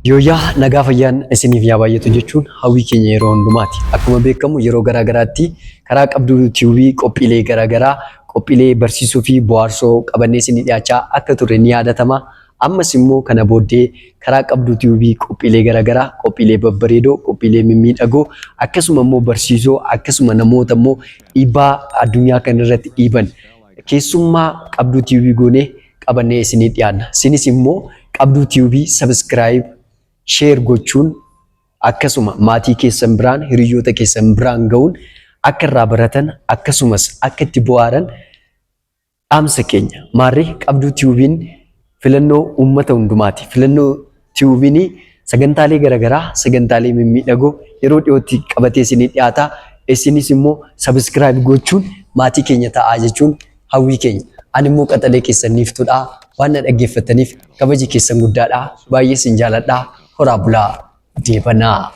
Yooyyaa nagaa fayyaan isiniif yaa baay'atu jechuun hawwii keenya yeroo hundumaati. Akkuma beekamu yeroo garaa garaatti karaa Qabduu Tube qophiilee garaa garaa qophiilee barsiisoo fi bohaarsoo qabannee isinii dhiyaachaa akka turre ni yaadatama. Ammas immoo kana booddee karaa Qabduu Tube qophiilee garaa garaa qophiilee babbareedoo qophiilee mimmiidhagoo akkasuma immoo barsiisoo akkasuma namoota immoo dhiibbaa addunyaa kana irratti dhiiban keessummaa Qabduu Tube goonee qabannee isinii dhiyaanna. Isinis immoo Qabduu Tube subscribe, share gochuun akkasuma maatii keessan biraan hiriyyoota keessan biraan ga'uun akka irraa baratan akkasumas akka itti bohaaran dhaamsa keenya. Maarree Qabduu Tiyuubiin filannoo uummata hundumaati. Filannoo Tiyuubiin sagantaalee garaagaraa sagantaalee mimmiidhagoo yeroo dhiyootti qabatee isinii dhiyaata. Isinis immoo subscribe gochuun maatii keenya ta'aa jechuun hawwii keenya. Ani immoo qaxalee keessan Niiftuudha. Waan na dhaggeeffattaniif kabaji keessan guddaadha. Baay'ee isin jaaladha. Horaa bulaa. Deebanaa.